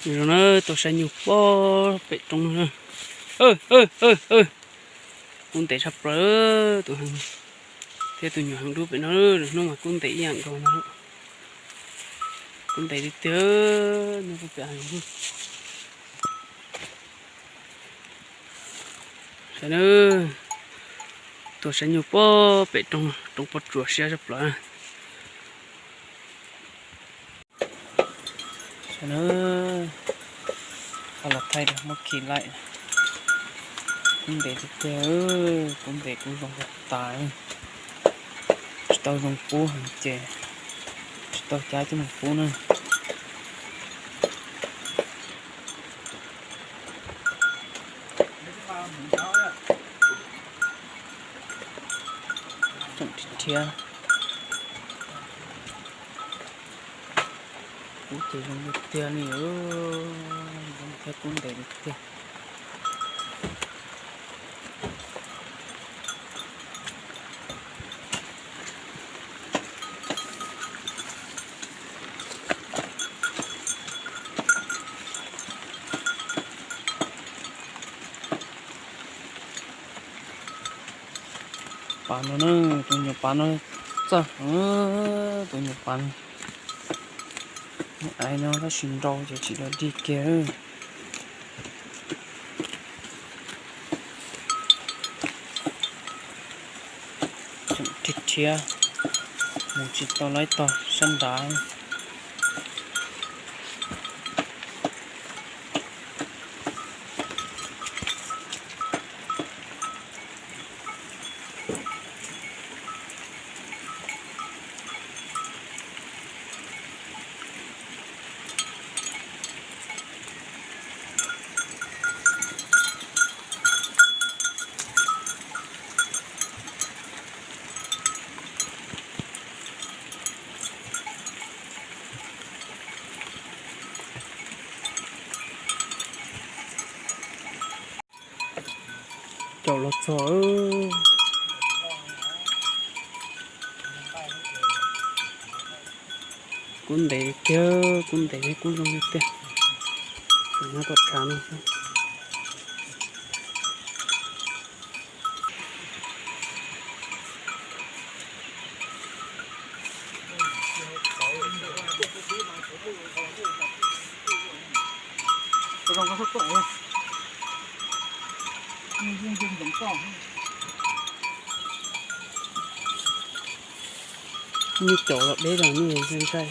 Zoo na, tuaj saib nyuj pob pem roob no na. Kub ntev tshaj plaws, tus heev thiab tus nyuam heev dub pem no, hnub mas kub ntev ib yam nkaus no. Kub ntev tiag tiag, no pem heev. Saib na, tuaj saib nyuj pob pem roob, roob pob tsuas siab tshaj plaws. Saib na, qab los thaij rau muab khi laim. Kub ntev tiag tiag, kub ntev kub zoo tas tas. Tsis tau zoo pub heev ces tsis tau cab coj mus pub na. Tseem rhiab, kub ces zoo tiag tiag li, zoo thiab kub ntev li tiag. Pas no na, tus nyuam pas no txawj, tus nyuam pas no. Aiv no tab sis nrau ces tsis dog dig kiag. Tseem rhiab rhiab, mus tsis tau laib tog sab nrad. Caum los txog. Kub ntev tiag, kub ntev kub zoo tiag. Nyob tom tshav no xwb. Nyuj caum los deb los nyuj ntshai ntshai.